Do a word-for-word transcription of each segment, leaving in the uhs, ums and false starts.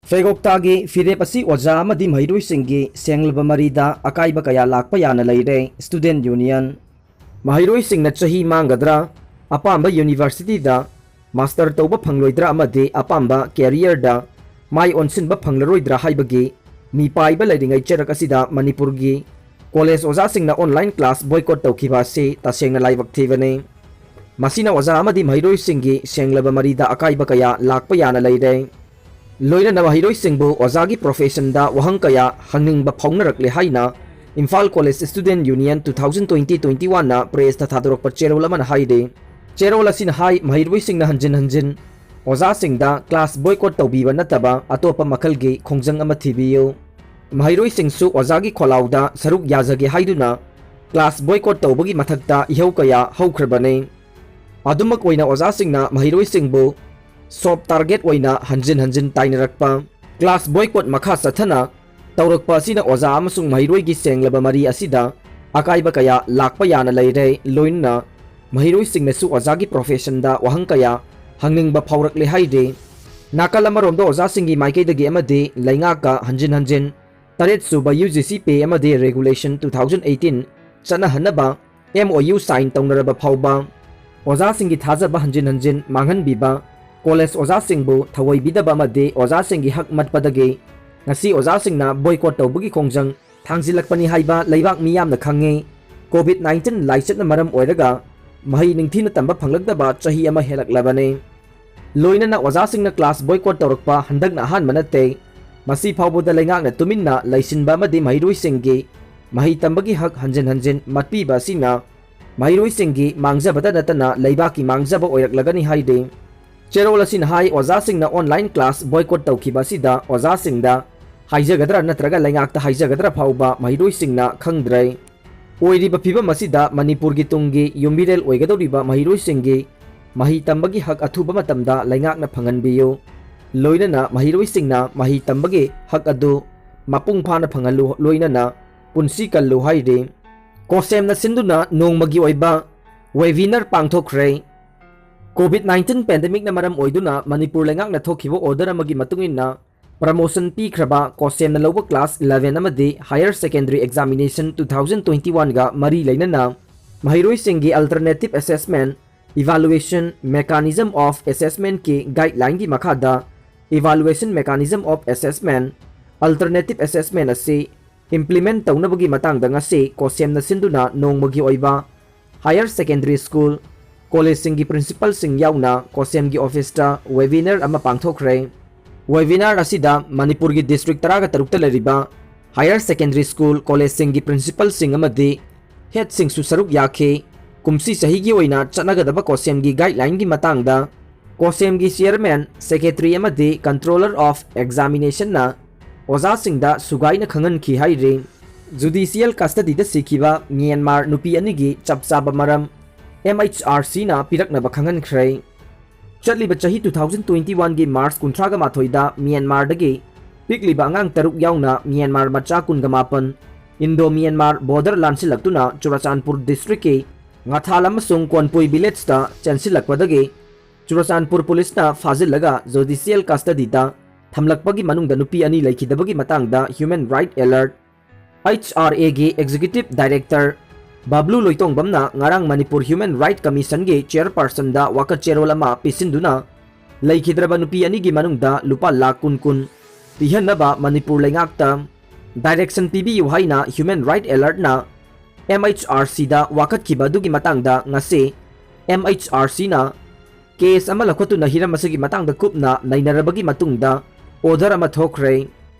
ꯐꯦꯒꯣꯛꯇꯥꯒꯤ ꯐꯤꯔꯦꯞ ꯑꯁꯤ ꯑꯣꯖꯥ ꯑꯃꯗꯤ ꯃꯍꯩꯔꯣꯏꯁꯤꯡꯒꯤ ꯁꯦꯡꯂꯕ ꯃꯔꯤꯗ ꯑꯀꯥꯏꯕ ꯀꯌꯥ ꯂꯥꯛꯄ ꯌꯥꯅ ꯂꯩꯔꯦ꯫ Student Union꯫ ꯃꯍꯩꯔꯣꯏꯁꯤꯡꯅ ꯆꯍꯤ ꯃꯥꯡꯒꯗ꯭ꯔꯥ, ꯑꯄꯥꯝꯕ ꯌꯨꯅꯤꯚꯔꯁꯤꯇꯤꯗ ꯃꯥꯁꯇꯔ ꯇꯧꯕ ꯐꯪꯂꯣꯏꯗ꯭ꯔꯥ ꯑꯃꯗꯤ ꯑꯄꯥꯝꯕ ꯀꯦꯔꯤꯌꯔꯗ ꯃꯥꯏ ꯑꯣꯟꯁꯤꯟꯕ ꯐꯪꯂꯔꯣꯏꯗ꯭ꯔꯥ ꯍꯥꯏꯕꯒꯤ ꯃꯤꯄꯥꯏꯕ ꯂꯩꯔꯤꯉꯩ ꯆꯔꯛ ꯑꯁꯤꯗ ꯃꯅꯤꯄꯨꯔꯒꯤ ꯀꯣꯂꯦꯖ ꯑꯣꯖꯥꯁꯤꯡꯅ online class boycott ꯇꯧꯈꯤꯕ ꯑꯁꯤ ꯇꯁꯦꯡꯅ ꯂꯥꯏꯕꯛ ꯊꯤꯕꯅꯤ꯫ ꯃꯁꯤꯅ ꯑꯣꯖꯥ ꯑꯃꯗꯤ ꯃꯍꯩꯔꯣꯏꯁꯤꯡꯒꯤ ꯁꯦꯡꯂꯕ ꯃꯔꯤꯗ ꯑꯀꯥꯏꯕ ꯀꯌꯥ ꯂꯥꯛꯄ ꯌꯥꯅ ꯂꯩꯔꯦ꯫ ꯂꯣꯏꯅꯅ ꯃꯍꯩꯔꯣꯏꯁꯤꯡꯕꯨ ꯑꯣꯖꯥꯒꯤ professionꯗ ꯋꯥꯍꯪ ꯀꯌꯥ ꯍꯪꯅꯤꯡꯕ ꯐꯥꯎꯅꯔꯛꯂꯦ ꯍꯥꯏꯅ Imphal College Student Union two thousand twenty twenty-oneꯅ pressꯇ ꯊꯥꯗꯣꯔꯛꯄ ꯆꯦꯔꯣꯜ ꯑꯃꯅ ꯍꯥꯏꯔꯤ꯫ ꯆꯦꯔꯣꯜ ꯑꯁꯤꯅ ꯍꯥꯏ, ꯃꯍꯩꯔꯣꯏꯁꯤꯡꯅ ꯍꯟꯖꯤꯟ ꯍꯟꯖꯤꯟ ꯑꯣꯖꯥꯁꯤꯡꯗ class boycott ꯇꯧꯕꯤꯕ ꯅꯠꯇꯕ ꯑꯇꯣꯞꯄ ꯃꯈꯜꯒꯤ ꯈꯣꯡꯖꯪ ꯑꯃ ꯊꯤꯕꯤꯌꯨ꯫ ꯃꯍꯩꯔꯣꯏꯁꯤꯡꯁꯨ ꯑꯣꯖꯥꯒꯤ ꯈꯣꯜꯂꯥꯎꯗ ꯁꯔꯨꯛ ꯌꯥꯖꯒꯦ ꯍꯥꯏꯗꯨꯅ class boycott ꯇꯧꯕꯒꯤ ꯃꯊꯛꯇ ꯏꯍꯧ ꯀꯌꯥ ꯍꯧꯈ꯭ꯔꯕꯅꯤ꯫ ꯑꯗꯨꯃꯛ ꯑꯣꯏꯅ ꯑꯣꯖꯥꯁꯤꯡꯅ ꯃꯍꯩꯔꯣꯏꯁꯤꯡꯕꯨ soft target ꯑꯣꯏꯅ ꯍꯟꯖꯤꯟ ꯍꯟꯖꯤꯟ ꯇꯥꯏꯅꯔꯛꯄ, class boycott ꯃꯈꯥ ꯆꯠꯊꯅ ꯇꯧꯔꯛꯄ ꯑꯁꯤꯅ ꯑꯣꯖꯥ ꯑꯃꯁꯨꯡ ꯃꯍꯩꯔꯣꯏꯒꯤ ꯁꯦꯡꯂꯕ ꯃꯔꯤ ꯑꯁꯤꯗ ꯑꯀꯥꯏꯕ ꯀꯌꯥ ꯂꯥꯛꯄ ꯌꯥꯅ ꯂꯩꯔꯦ꯫ ꯂꯣꯏꯅꯅ ꯃꯍꯩꯔꯣꯏꯁꯤꯡꯅꯁꯨ ꯑꯣꯖꯥꯒꯤ professionꯗ ꯋꯥꯍꯪ ꯀꯌꯥ ꯍꯪꯅꯤꯡꯕ ꯐꯥꯎꯔꯛꯂꯦ ꯍꯥꯏꯔꯤ꯫ ꯅꯥꯀꯜ ꯑꯃꯔꯣꯝꯗ ꯑꯣꯖꯥꯁꯤꯡꯒꯤ ꯃꯥꯏꯀꯩꯗꯒꯤ ꯑꯃꯗꯤ ꯂꯩꯉꯥꯛꯀ ꯍꯟꯖꯤꯟ ꯍꯟꯖꯤꯟ ꯇꯔꯦꯠ ꯁꯨꯕ UGC pay ꯑꯃꯗꯤ regulation two thousand eighteen ꯆꯠꯅꯍꯟꯅꯕ MOU sign ꯇꯧꯅꯔꯕ ꯐꯥꯎꯕ ꯑꯣꯖꯥꯁꯤꯡꯒꯤ ꯊꯥꯖꯕ ꯍꯟꯖꯤꯟ ꯍꯟꯖꯤꯟ ꯃꯥꯡꯍꯟꯕꯤꯕ, ꯀꯣꯂꯦꯖ ꯑꯣꯖꯥꯁꯤꯡꯕꯨ ꯊꯧꯑꯣꯏꯕꯤꯗꯕ ꯑꯃꯗꯤ ꯑꯣꯖꯥꯁꯤꯡꯒꯤ ꯍꯛ ꯃꯠꯄꯗꯒꯤ ꯉꯁꯤ ꯑꯣꯖꯥꯁꯤꯡꯅ boycott ꯇꯧꯕꯒꯤ ꯈꯣꯡꯖꯪ ꯊꯥꯡꯖꯤꯜꯂꯛꯄꯅꯤ ꯍꯥꯏꯕ ꯂꯩꯕꯥꯛ ꯃꯤꯌꯥꯝꯅ ꯈꯪꯉꯤ꯫ COVID nineteen ꯂꯥꯏꯆꯠꯅ ꯃꯔꯝ ꯑꯣꯏꯔꯒ ꯃꯍꯩ ꯅꯤꯡꯊꯤꯅ ꯇꯝꯕ ꯐꯪꯂꯛꯇꯕ ꯆꯍꯤ ꯑꯃ ꯍꯦꯜꯂꯛꯂꯕꯅꯤ꯫ ꯂꯣꯏꯅꯅ ꯑꯣꯖꯥꯁꯤꯡꯅ class boycott ꯇꯧꯔꯛꯄ ꯍꯟꯗꯛꯅ ꯑꯍꯥꯟꯕ ꯅꯠꯇꯦ꯫ ꯃꯁꯤ ꯐꯥꯎꯕꯗ ꯂꯩꯉꯥꯛꯅ ꯇꯨꯃꯤꯟꯅ ꯂꯩꯁꯤꯟꯕ ꯑꯃꯗꯤ ꯃꯍꯩꯔꯣꯏꯁꯤꯡꯒꯤ ꯃꯍꯩ ꯇꯝꯕꯒꯤ ꯍꯛ ꯍꯟꯖꯤꯟ ꯍꯟꯖꯤꯟ ꯃꯠꯄꯤꯕ ꯑꯁꯤꯅ ꯃꯍꯩꯔꯣꯏꯁꯤꯡꯒꯤ ꯃꯥꯡꯖꯕꯗ ꯅꯠꯇꯅ ꯂꯩꯕꯥꯛꯀꯤ ꯃꯥꯡꯖꯕ ꯑꯣꯏꯔꯛꯂꯒꯅꯤ ꯍꯥꯏꯔꯤ꯫ ꯆꯦꯔꯣꯜ ꯑꯁꯤꯅ ꯍꯥꯏ, ꯑꯣꯖꯥꯁꯤꯡꯅ online class boycott ꯇꯧꯈꯤꯕ ꯑꯁꯤꯗ ꯑꯣꯖꯥꯁꯤꯡꯗ ꯍꯥꯏꯖꯒꯗ꯭ꯔꯥ ꯅꯠꯇ꯭ꯔꯒ ꯂꯩꯉꯥꯛꯇ ꯍꯥꯏꯖꯒꯗ꯭ꯔꯥ ꯐꯥꯎꯕ ꯃꯍꯩꯔꯣꯏꯁꯤꯡꯅ ꯈꯪꯗ꯭ꯔꯦ꯫ ꯑꯣꯏꯔꯤꯕ ꯐꯤꯕꯝ ꯑꯁꯤꯗ ꯃꯅꯤꯄꯨꯔꯒꯤ ꯇꯨꯡꯒꯤ ꯌꯨꯝꯕꯤꯔꯦꯜ ꯑꯣꯏꯒꯗꯧꯔꯤꯕ ꯃꯍꯩꯔꯣꯏꯁꯤꯡꯒꯤ ꯃꯍꯩ ꯇꯝꯕꯒꯤ ꯍꯛ ꯑꯊꯨꯕ ꯃꯇꯝꯗ ꯂꯩꯉꯥꯛꯅ ꯐꯪꯍꯟꯕꯤꯌꯨ꯫ ꯂꯣꯏꯅꯅ ꯃꯍꯩꯔꯣꯏꯁꯤꯡꯅ ꯃꯍꯩ ꯇꯝꯕꯒꯤ ꯍꯛ ꯑꯗꯨ ꯃꯄꯨꯡ ꯐꯥꯅ ꯐꯪꯍꯜꯂꯨ, ꯂꯣꯏꯅꯅ ꯄꯨꯟꯁꯤ ꯀꯜꯂꯨ ꯍꯥꯏꯔꯤ꯫ ꯀꯣꯁꯦꯝꯅ ꯁꯤꯟꯗꯨꯅ ꯅꯣꯡꯃꯒꯤ ꯑꯣꯏꯕ webinar ꯄꯥꯡꯊꯣꯛꯈ꯭ꯔꯦ꯫ COVID nineteen pandemicꯅ ꯃꯔꯝ ꯑꯣꯏꯗꯨꯅ ꯃꯅꯤꯄꯨꯔ ꯂꯩꯉꯥꯛꯅ ꯊꯣꯛꯈꯤꯕ order ꯑꯃꯒꯤ ꯃꯇꯨꯡ ꯏꯟꯅ Promotion ꯄꯤꯈ꯭ꯔꯕ ꯀꯣꯁꯦꯝꯅ ꯂꯧꯕ class eleven ꯑꯃꯗꯤ Higher Secondary Examination two thousand twenty-one ꯒ ꯃꯔꯤ ꯂꯩꯅꯅ ꯃꯍꯩꯔꯣꯏꯁꯤꯡꯒꯤ Alternative Assessment Evaluation Mechanism of Assessment ꯀꯤ guideline ꯒꯤ ꯃꯈꯥꯗ Evaluation Mechanism of Assessment, Alternative Assessment ꯑꯁꯤ implement ꯇꯧꯅꯕꯒꯤ ꯃꯇꯥꯡꯗ ꯉꯁꯤ ꯀꯣꯁꯦꯝꯅ ꯁꯤꯟꯗꯨꯅ ꯅꯣꯡꯃꯒꯤ ꯑꯣꯏꯕ Higher Secondary School, ꯀꯣꯂꯦꯖꯁꯤꯡꯒꯤ principalꯁꯤꯡ ꯌꯥꯎꯅ ꯀꯣꯁꯦꯝꯒꯤ officeꯇ webinar ꯑꯃ ꯄꯥꯡꯊꯣꯛꯈ꯭ꯔꯦ꯫ Webinar ꯑꯁꯤꯗ ꯃꯅꯤꯄꯨꯔꯒꯤ district ꯇꯔꯥꯒ ꯇꯔꯨꯛꯇ ꯂꯩꯔꯤꯕ Higher Secondary School, ꯀꯣꯂꯦꯖꯁꯤꯡꯒꯤ principalꯁꯤꯡ ꯑꯃꯗꯤ headꯁꯤꯡꯁꯨ ꯁꯔꯨꯛ ꯌꯥꯈꯤ꯫ ꯀꯨꯝꯁꯤ ꯆꯍꯤꯒꯤ ꯑꯣꯏꯅ ꯆꯠꯅꯒꯗꯕ ꯀꯣꯁꯦꯝꯒꯤ guideline ꯒꯤ ꯃꯇꯥꯡꯗ ꯀꯣꯁꯦꯝꯒꯤ chairman, secretary ꯑꯃꯗꯤ Controller of Examination ꯅ ꯑꯣꯖꯥꯁꯤꯡꯗ ꯁꯨꯒꯥꯏꯅ ꯈꯪꯍꯟꯈꯤ ꯍꯥꯏꯔꯤ꯫ Judicial custody ꯗ ꯁꯤꯈꯤꯕ ꯃ꯭ꯌꯥꯟꯃꯥꯔ ꯅꯨꯄꯤ ꯑꯅꯤꯒꯤ ꯆꯞ ꯆꯥꯕ ꯃꯔꯝ M H R C ꯅ ꯄꯤꯔꯛꯅꯕ ꯈꯪꯍꯟꯈ꯭ꯔꯦ꯫ ꯆꯠꯂꯤꯕ ꯆꯍꯤ two thousand twenty-one ꯒꯤ March ꯀꯨꯟꯊ꯭ꯔꯥꯒ ꯃꯥꯊꯣꯏꯗ ꯃ꯭ꯌꯥꯟꯃꯥꯔꯗꯒꯤ ꯄꯤꯛꯂꯤꯕ ꯑꯉꯥꯡ ꯇꯔꯨꯛ ꯌꯥꯎꯅ ꯃ꯭ꯌꯥꯟꯃꯥꯔ ꯃꯆꯥ ꯀꯨꯟꯒ ꯃꯥꯄꯟ Indo Myanmar border ꯂꯥꯟꯁꯤꯜꯂꯛꯇꯨꯅ Churachandpur district ꯀꯤ ꯉꯥꯊꯥꯜ ꯑꯃꯁꯨꯡ ꯀꯣꯟꯄꯨꯏ village ꯇ ꯆꯦꯟꯁꯤꯜꯂꯛꯄꯗꯒꯤ ꯆꯨꯔꯆꯥꯟꯄꯨꯔ police ꯅ ꯐꯥꯖꯤꯜꯂꯒ judicial custody ꯗ ꯊꯝꯂꯛꯄꯒꯤ ꯃꯅꯨꯡꯗ ꯅꯨꯄꯤ ꯑꯅꯤ ꯂꯩꯈꯤꯗꯕꯒꯤ ꯃꯇꯥꯡꯗ Human Right Alert, H R A ꯒꯤ Executive Director ꯕꯕ꯭ꯂꯨ ꯂꯣꯏꯇꯣꯡꯕꯝꯅ ꯉꯔꯥꯡ ꯃꯅꯤꯄꯨꯔ Human Right Commission ꯒꯤ chairperson ꯗ ꯋꯥꯀꯠ ꯆꯦꯔꯣꯜ ꯑꯃ ꯄꯤꯁꯤꯟꯗꯨꯅ ꯂꯩꯈꯤꯗ꯭ꯔꯕ ꯅꯨꯄꯤ ꯑꯅꯤꯒꯤ ꯃꯅꯨꯡꯗ ꯂꯨꯄꯥ ꯂꯥꯈ ꯀꯨꯟ ꯀꯨꯟ ꯄꯤꯍꯟꯅꯕ ꯃꯅꯤꯄꯨꯔ ꯂꯩꯉꯥꯛꯇ direction ꯄꯤꯕꯤꯌꯨ ꯍꯥꯏꯅ Human Right Alert ꯅ M H R C ꯗ ꯋꯥꯀꯠꯈꯤꯕ ꯑꯗꯨꯒꯤ ꯃꯇꯥꯡꯗ ꯉꯁꯤ M H R C ꯅ case ꯑꯃ ꯂꯧꯈꯠꯇꯨꯅ ꯍꯤꯔꯝ ꯑꯁꯤꯒꯤ ꯃꯇꯥꯡꯗ ꯀꯨꯞꯅ ꯅꯩꯅꯔꯕꯒꯤ ꯃꯇꯨꯡꯗ order ꯑꯃ ꯊꯣꯛꯈ꯭ꯔꯦ꯫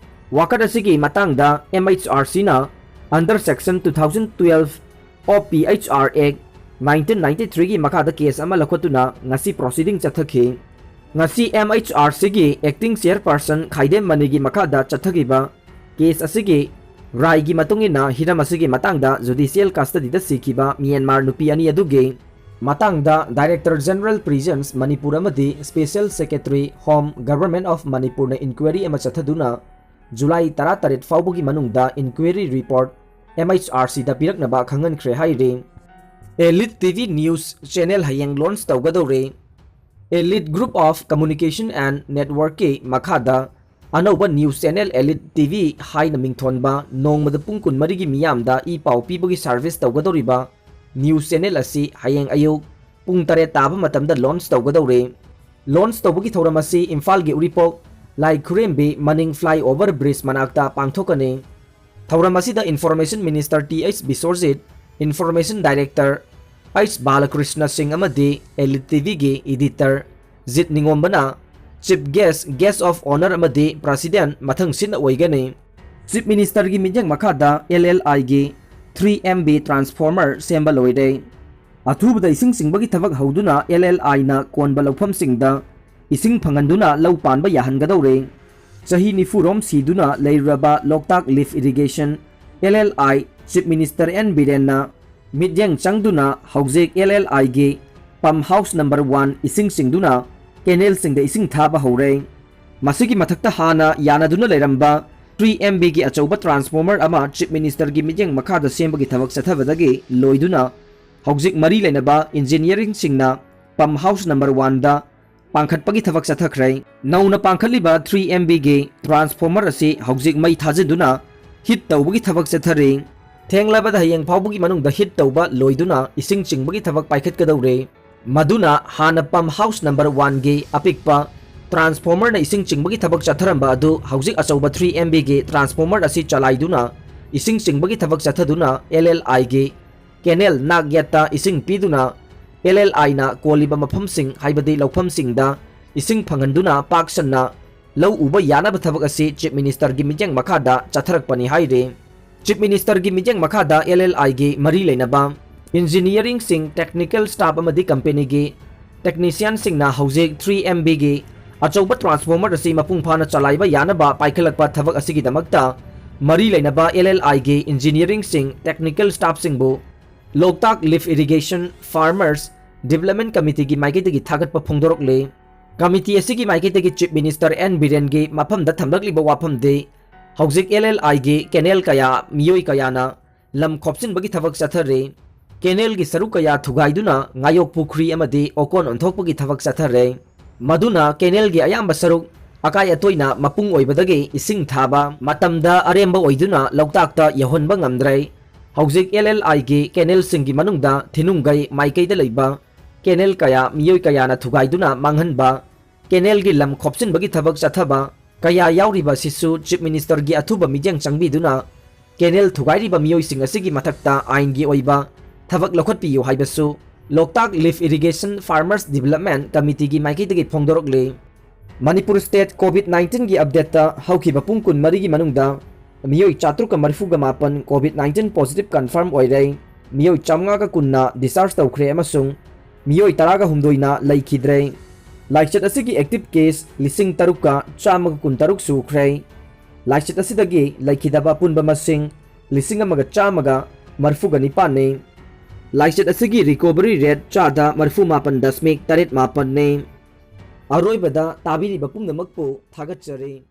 ꯋꯥꯀꯠ ꯑꯁꯤꯒꯤ ꯃꯇꯥꯡꯗ M H R C ꯅ under section two thousand twelve of P H R Act nineteen ninety-three ꯒꯤ ꯃꯈꯥꯗ case ꯑꯃ ꯂꯧꯈꯠꯇꯨꯅ ꯉꯁꯤ proceeding ꯆꯠꯊꯈꯤ꯫ ꯉꯁꯤ M H R C ꯒꯤ acting chairperson ꯈꯥꯏꯗꯦꯝ ꯃꯅꯤꯒꯤ ꯃꯈꯥꯗ ꯆꯠꯊꯈꯤꯕ case ꯑꯁꯤꯒꯤ ꯔꯥꯏꯒꯤ ꯃꯇꯨꯡ ꯏꯟꯅ ꯍꯤꯔꯝ ꯑꯁꯤꯒꯤ ꯃꯇꯥꯡꯗ judicial custody ꯗ ꯁꯤꯈꯤꯕ ꯃ꯭ꯌꯥꯟꯃꯥꯔ ꯅꯨꯄꯤ ꯑꯅꯤ ꯑꯗꯨꯒꯤ ꯃꯇꯥꯡꯗ Director General Prisons ꯃꯅꯤꯄꯨꯔ ꯑꯃꯗꯤ Special Secretary Home Government of ꯃꯅꯤꯄꯨꯔꯅ inquiry ꯑꯃ ꯆꯠꯊꯗꯨꯅ ꯖꯨꯂꯥꯏ ꯇꯔꯥꯇꯔꯦꯠ ꯐꯥꯎꯕꯒꯤ ꯃꯅꯨꯡꯗ inquiry report M H R C ꯗ ꯄꯤꯔꯛꯅꯕ ꯈꯪꯍꯟꯈ꯭ꯔꯦ ꯍꯥꯏꯔꯤ꯫ Elite T V News Channel ꯍꯌꯦꯡ launch ꯇꯧꯒꯗꯧꯔꯦ꯫ Elite Group of Communication and Network ꯀꯤ ꯃꯈꯥꯗ ꯑꯅꯧꯕ news channel Elite T V ꯍꯥꯏꯅ ꯃꯤꯡꯊꯣꯟꯕ, ꯅꯣꯡꯃꯗ ꯄꯨꯡ ꯀꯨꯟꯃꯔꯤꯒꯤ ꯃꯤꯌꯥꯝꯗ ꯏ ꯄꯥꯎ ꯄꯤꯕꯒꯤ service ꯇꯧꯒꯗꯧꯔꯤꯕ news channel ꯑꯁꯤ ꯍꯌꯦꯡ ꯑꯌꯨꯛ ꯄꯨꯡ ꯇꯔꯦꯠ ꯇꯥꯕ ꯃꯇꯝꯗ launch ꯇꯧꯒꯗꯧꯔꯦ꯫ Launch ꯇꯧꯕꯒꯤ ꯊꯧꯔꯝ ꯑꯁꯤ ꯏꯝꯐꯥꯜꯒꯤ ꯎꯔꯤꯄꯣꯛ ꯂꯥꯏ ꯈꯨꯔꯦꯝꯕꯤ ꯃꯅꯤꯡ flyover bridge ꯃꯅꯥꯛꯇ ꯄꯥꯡꯊꯣꯛꯀꯅꯤ꯫ ꯊꯧꯔꯝ ꯑꯁꯤꯗ Information Minister T H ꯕꯤꯁ꯭ꯋꯔꯖꯤꯠ, Information Director H ꯕꯥꯂꯀ꯭ꯔꯤꯁꯅ ꯁꯤꯡ ꯑꯃꯗꯤ Elite T Vꯒꯤ editor ꯖꯤꯠ ꯅꯤꯉꯣꯝꯕꯅ chief guest, guest of honour ꯑꯃꯗꯤ president ꯃꯊꯪꯁꯤꯠꯅ ꯑꯣꯏꯒꯅꯤ꯫ Chief Ministerꯒꯤ ꯃꯤꯠꯌꯦꯡ ꯃꯈꯥꯗ L L Iꯒꯤ three M V transformer ꯁꯦꯝꯕ ꯂꯣꯏꯔꯦ꯫ ꯑꯊꯨꯕꯗ ꯏꯁꯤꯡ ꯆꯤꯡꯕꯒꯤ ꯊꯕꯛ ꯍꯧꯗꯨꯅ L L Iꯅ ꯀꯣꯟꯕ ꯂꯧꯐꯝꯁꯤꯡꯗ ꯏꯁꯤꯡ ꯐꯪꯍꯟꯗꯨꯅ ꯂꯧ ꯄꯥꯟꯕ ꯌꯥꯍꯟꯒꯗꯧꯔꯦ꯫ ꯆꯍꯤ ꯅꯤꯐꯨꯔꯣꯝ ꯁꯤꯗꯨꯅ ꯂꯩꯔꯨꯔꯕ ꯂꯣꯛꯇꯥꯛ lift irrigation, L L I Chief Minister N ꯕꯤꯔꯦꯟꯅ ꯃꯤꯠꯌꯦꯡ ꯆꯪꯗꯨꯅ ꯍꯧꯖꯤꯛ L L Iꯒꯤ pump house number one ꯏꯁꯤꯡ ꯆꯤꯡꯗꯨꯅ canalꯁꯤꯡꯗ ꯏꯁꯤꯡ ꯊꯥꯕ ꯍꯧꯔꯦ꯫ ꯃꯁꯤꯒꯤ ꯃꯊꯛꯇ ꯍꯥꯟꯅ ꯌꯥꯅꯗꯨꯅ ꯂꯩꯔꯝꯕ three M Vꯒꯤ ꯑꯆꯧꯕ transformer ꯑꯃ Chief Ministerꯒꯤ ꯃꯤꯠꯌꯦꯡ ꯃꯈꯥꯗ ꯁꯦꯝꯕꯒꯤ ꯊꯕꯛ ꯆꯠꯊꯕꯗꯒꯤ ꯂꯣꯏꯗꯨꯅ ꯍꯧꯖꯤꯛ ꯃꯔꯤ ꯂꯩꯅꯕ engineeringꯁꯤꯡꯅ pump house number oneꯗ ꯄꯥꯡꯈꯠꯄꯒꯤ ꯊꯕꯛ ꯆꯠꯊꯈ꯭ꯔꯦ꯫ ꯅꯧꯅ ꯄꯥꯡꯈꯠꯂꯤꯕ three M Vꯒꯤ transformer ꯑꯁꯤ ꯍꯧꯖꯤꯛ ꯃꯩ ꯊꯥꯖꯤꯟꯗꯨꯅ heat ꯇꯧꯕꯒꯤ ꯊꯕꯛ ꯆꯠꯊꯔꯤ꯫ ꯊꯦꯡꯂꯕꯗ ꯍꯌꯦꯡ ꯐꯥꯎꯕꯒꯤ ꯃꯅꯨꯡꯗ heat ꯇꯧꯕ ꯂꯣꯏꯗꯨꯅ ꯏꯁꯤꯡ ꯆꯤꯡꯕꯒꯤ ꯊꯕꯛ ꯄꯥꯏꯈꯠꯀꯗꯧꯔꯦ꯫ ꯃꯗꯨꯅ ꯍꯥꯟꯅ pump house number oneꯒꯤ ꯑꯄꯤꯛꯄ transformerꯅ ꯏꯁꯤꯡ ꯆꯤꯡꯕꯒꯤ ꯊꯕꯛ ꯆꯠꯊꯔꯝꯕ ꯑꯗꯨ ꯍꯧꯖꯤꯛ ꯑꯆꯧꯕ three M Vꯒꯤ transformer ꯑꯁꯤ ꯆꯂꯥꯏꯗꯨꯅ ꯏꯁꯤꯡ ꯆꯤꯡꯕꯒꯤ ꯊꯕꯛ ꯆꯠꯊꯗꯨꯅ L L Iꯒꯤ canal ꯅꯥꯛ ꯌꯦꯠꯇ ꯏꯁꯤꯡ ꯄꯤꯗꯨꯅ L L Iꯅ ꯀꯣꯜꯂꯤꯕ ꯃꯐꯝꯁꯤꯡ ꯍꯥꯏꯕꯗꯤ ꯂꯧꯐꯝꯁꯤꯡꯗ ꯏꯁꯤꯡ ꯐꯪꯍꯟꯗꯨꯅ ꯄꯥꯛ ꯁꯟꯅ ꯂꯧ ꯎꯕ ꯌꯥꯅꯕ ꯊꯕꯛ ꯑꯁꯤ Chief Ministerꯒꯤ ꯃꯤꯠꯌꯦꯡ ꯃꯈꯥꯗ ꯆꯠꯊꯔꯛꯄꯅꯤ ꯍꯥꯏꯔꯤ꯫ Chief Ministerꯒꯤ ꯃꯤꯠꯌꯦꯡ ꯃꯈꯥꯗ L L Iꯒꯤ ꯃꯔꯤ ꯂꯩꯅꯕ engineeringꯁꯤꯡ, technical staff ꯑꯃꯗꯤ companyꯒꯤ technicianꯁꯤꯡꯅ ꯍꯧꯖꯤꯛ three M Vꯒꯤ ꯑꯆꯧꯕ transformer ꯑꯁꯤ ꯃꯄꯨꯡ ꯐꯥꯅ ꯆꯂꯥꯏꯕ ꯌꯥꯅꯕ ꯄꯥꯏꯈꯠꯂꯛꯄ ꯊꯕꯛ ꯑꯁꯤꯒꯤꯗꯃꯛꯇ ꯃꯔꯤ ꯂꯩꯅꯕ L L Iꯒꯤ engineeringꯁꯤꯡ, technical staffꯁꯤꯡꯕꯨ ꯂꯣꯛꯇꯥꯛ lift irrigation farmers development committeeꯒꯤ ꯃꯥꯏꯀꯩꯗꯒꯤ ꯊꯥꯒꯠꯄ ꯐꯣꯡꯗꯣꯔꯛꯂꯤ꯫ Committee ꯑꯁꯤꯒꯤ ꯃꯥꯏꯀꯩꯗꯒꯤ Chief Minister N ꯕꯤꯔꯦꯟꯒꯤ ꯃꯐꯝꯗ ꯊꯝꯂꯛꯂꯤꯕ ꯋꯥꯐꯝꯗꯤ ꯍꯧꯖꯤꯛ L L Iꯒꯤ canal ꯀꯌꯥ, ꯃꯤꯑꯣꯏ ꯀꯌꯥꯅ ꯂꯝ ꯈꯣꯞꯆꯤꯟꯕꯒꯤ ꯊꯕꯛ ꯆꯠꯊꯔꯤ꯫ Canalꯒꯤ ꯁꯔꯨꯛ ꯀꯌꯥ ꯊꯨꯒꯥꯏꯗꯨꯅ ꯉꯥꯌꯣꯛ ꯄꯨꯈ꯭ꯔꯤ ꯑꯃꯗꯤ ꯑꯣꯀꯣꯟ ꯑꯣꯟꯊꯣꯛꯄꯒꯤ ꯊꯕꯛ ꯆꯠꯊꯔꯦ꯫ ꯃꯗꯨꯅ canalꯒꯤ ꯑꯌꯥꯝꯕ ꯁꯔꯨꯛ ꯑꯀꯥꯏ ꯑꯇꯣꯏꯅ ꯃꯄꯨꯡ ꯑꯣꯏꯕꯗꯒꯤ ꯏꯁꯤꯡ ꯊꯥꯕ ꯃꯇꯝꯗ ꯑꯔꯦꯝꯕ ꯑꯣꯏꯗꯨꯅ ꯂꯣꯛꯇꯥꯛꯇ ꯌꯧꯍꯟꯕ ꯉꯝꯗ꯭ꯔꯦ꯫ ꯍꯧꯖꯤꯛ ꯑꯦꯜ ꯑꯦꯜ ꯑꯥꯏꯒꯤ ꯀꯦꯅꯦꯜꯁꯤꯡꯒꯤ ꯃꯅꯨꯡꯗ ꯊꯤꯅꯨꯡꯒꯩ ꯃꯥꯏꯀꯩꯗ ꯂꯩꯕ ꯀꯦꯅꯦꯜ ꯀꯌꯥ ꯃꯤꯑꯣꯏ ꯀꯌꯥꯅ ꯊꯨꯒꯥꯏꯗꯨꯅ ꯃꯥꯡꯍꯟꯕ, ꯀꯦꯅꯦꯜꯒꯤ ꯂꯝ ꯈꯣꯞꯆꯤꯟꯕꯒꯤ ꯊꯕꯛ ꯆꯠꯊꯕ ꯀꯌꯥ ꯌꯥꯎꯔꯤꯕ ꯑꯁꯤꯁꯨ ꯆꯤꯐ ꯃꯤꯅꯤꯁꯇꯔꯒꯤ ꯑꯊꯨꯕ ꯃꯤꯠꯌꯦꯡ ꯆꯪꯕꯤꯗꯨꯅ ꯀꯦꯅꯦꯜ ꯊꯨꯒꯥꯏꯔꯤꯕ ꯃꯤꯑꯣꯏꯁꯤꯡ ꯑꯁꯤꯒꯤ ꯃꯊꯛꯇ ꯑꯥꯏꯟꯒꯤ ꯑꯣꯏꯕ ꯊꯕꯛ ꯂꯧꯈꯠꯄꯤꯌꯨ ꯍꯥꯏꯕꯁꯨ ꯂꯣꯛꯇꯥꯛ ꯂꯤꯐ ꯏꯔꯤꯒꯦꯁꯟ ꯐꯥꯔꯃꯔꯁ ꯗꯤꯕꯦꯂꯞꯃꯦꯟ ꯀꯃꯤꯇꯤꯒꯤ ꯃꯥꯏꯀꯩꯗꯒꯤ ꯐꯣꯡꯗꯣꯔꯛꯂꯤ꯫ ꯃꯅꯤꯄꯨꯔ ꯁ꯭ꯇꯦꯠ ꯀꯣꯚꯤꯗ ꯅꯥꯏꯟꯇꯤꯟꯒꯤ ꯑꯞꯗꯦꯠꯇ ꯍꯧꯈꯤꯕ ꯄꯨꯡ ꯀꯨꯟꯃꯔꯤꯒꯤ ꯃꯅꯨꯡꯗ ꯃꯤꯑꯣꯏ ꯆꯥꯇ꯭ꯔꯨꯛꯀ ꯃꯔꯤꯐꯨꯒ ꯃꯥꯄꯟ ꯀꯣꯚꯤꯗ ꯅꯥꯏꯟꯇꯤꯟ ꯄꯣꯖꯤꯇꯤꯚ ꯀꯟꯐꯥꯔꯝ ꯑꯣꯏꯔꯦ꯫ ꯃꯤꯑꯣꯏ ꯆꯥꯃꯉꯥꯒ ꯀꯨꯟꯅ ꯗꯤꯁꯆꯥꯔꯖ ꯇꯧꯈ꯭ꯔꯦ ꯑꯃꯁꯨꯡ ꯃꯤꯑꯣꯏ ꯇꯔꯥꯒ ꯍꯨꯝꯗꯣꯏꯅ ꯂꯩꯈꯤꯗ꯭ꯔꯦ꯫ ꯂꯥꯏꯆꯠ ꯑꯁꯤꯒꯤ ꯑꯦꯛꯇꯤꯚ ꯀꯦꯁ ꯂꯤꯁꯤꯡ ꯇꯔꯨꯛꯀ ꯆꯥꯝꯃꯒ ꯀꯨꯟꯇꯔꯨꯛ ꯁꯨꯈ꯭ꯔꯦ꯫ ꯂꯥꯏꯆꯠ ꯑꯁꯤꯗꯒꯤ ꯂꯩꯈꯤꯗꯕ ꯑꯄꯨꯟꯕ ꯃꯁꯤꯡ ꯂꯤꯁꯤꯡ ꯑꯃꯒ ꯆꯥꯝꯃꯒ ꯃꯔꯤꯐꯨꯒ ꯅꯤꯄꯥꯟꯅꯤ꯫ ꯂꯥꯏꯆꯠ ꯑꯁꯤꯒꯤ ꯔꯤꯀꯣꯚꯔꯤ ꯔꯦꯠ ꯆꯥꯗ ꯃꯔꯤꯐꯨ ꯃꯥꯄꯟ ꯗꯁꯃꯤꯛ ꯇꯔꯦꯠ ꯃꯥꯄꯟꯅꯤ꯫ ꯑꯔꯣꯏꯕꯗ ꯇꯥꯕꯤꯔꯤꯕ ꯄꯨꯝꯅꯃꯛꯄꯨ ꯊꯥꯒꯠꯆꯔꯤ꯫